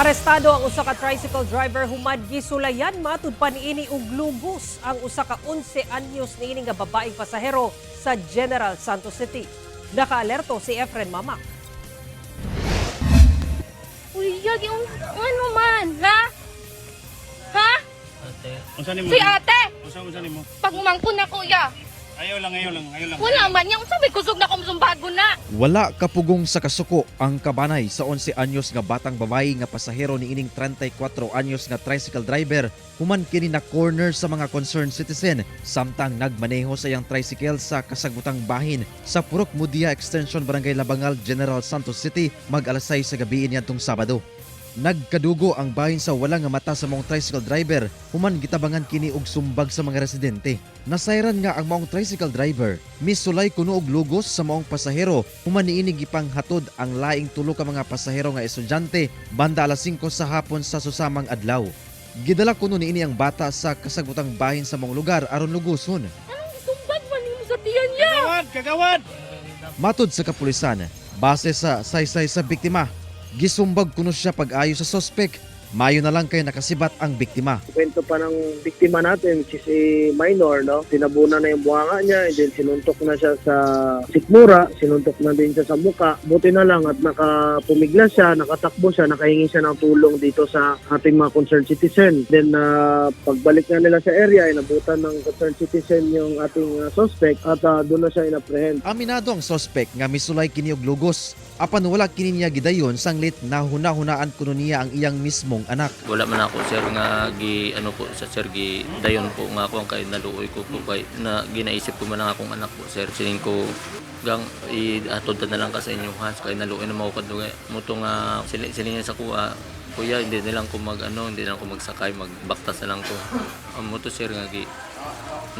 Arestado ang usa ka tricycle driver human gisulayan matud pa niini og lugos ang usa ka 11 anyos niini nga babaeng pasahero sa General Santos City. Nakaalerto si Efren Mamak. Uy, yagi, ano man, ha? Ha? Ate, Unsa nimo? Si ate, Unsa nimo? pagmangkon na kuya. Ayaw lang, ayaw lang, ayaw lang. Wala man niya, unsa may kusog na kumsumbago na. Wala kapugong sa kasuko ang kabanay sa 11 anyos nga batang babae nga pasahero ni ining 34 anyos nga tricycle driver human kini na corner sa mga concerned citizen samtang nagmaneho sa iyang tricycle sa kasagutang bahin sa Purok Mudia Extension, Barangay Labangal, General Santos City mag alas 6 sa gabi niadtong Sabado. Nagkadugo ang bahin sa wala nga mata sa maong tricycle driver human gitabangan kini og sumbag sa mga residente. Nasayran nga ang maong tricycle driver misulay kuno og lugos sa maong pasahero human niini gipanghatod ang laing tulo ka mga pasahero nga estudyante banda alas 5 sa hapon sa susamang adlaw. Gidala kuno niini ang bata sa kasagutang bahin sa maong lugar aron lugoson. Anong gisumbag man nimo sa tiyan niya? Kagawad, kagawad. Matod sa kapulisan, base sa saysay sa biktima, gisumbag kuno siya pag-ayo sa sospek. Mayo na lang kay nakasibat ang biktima. Kwento pa ng biktima natin, which is a minor, no? Tinabunan na yung buhanga niya, and then sinuntok na siya sa sikmura, sinuntok na din siya sa muka. Buti na lang at nakapumigla siya, nakatakbo siya, nakahingi siya ng tulong dito sa ating mga concerned citizen. Then, pagbalik na nila sa area, inabutan ng concerned citizen yung ating suspect at doon na siya inapprehend. Aminado ang sospek nga misulay kini og lugos. Apan wala kini niya gidayon sanglit nahuna-hunaan kuno niya ang iyang mismong anak. Wala man ako, sir, nga gi ano po sa sir, gi dayon po nga ako ang kay naluoy ko po kay na ginaisip ko man ang akong anak po, sir. Sining ko gang ihatod na lang ka sa inyo ha, kay naluoy na mao kadugay mo to nga sili sili niya sa kuha, "Kuya, hindi na lang ko mag ano, hindi na lang ko magsakay, magbaktas na lang ko." Ang mo to, sir, nga gi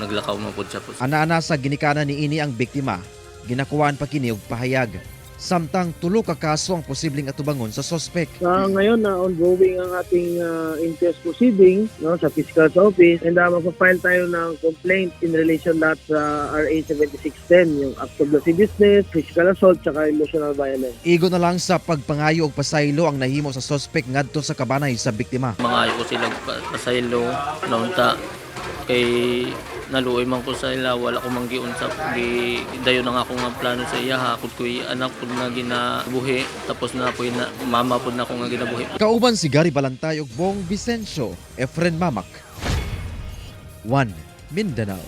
naglakaw mo pod siya po. Ana-ana sa ginikanan ni ini ang biktima. Ginakuhaan pa kini og pahayag. Samtang tulo ka kaso ang posibleng atubangon sa sospek. Ngayon na ongoing ang ating inquest proceeding, no, sa fiscal's office and magpa-file tayo ng complaint in relation that sa RA 7610, yung act of lasciviousness, physical assault, tsaka emotional violence. Igo na lang sa pagpangayo og pasaylo ang nahimo sa sospek ngadto sa kabanay sa biktima. Mga ayo ko sila pasaylo naunta kay naluoy man ko sa ila, wala ko man giunsa gi dayon ang ako nga plano sa iya ha, kud koy anak pud nga ginabuhi, tapos na po na mama pud na ako nga ginabuhi. Kauban si Gary Balantay ug Bong Vicencio, Efren Mamak. 1 Mindanao.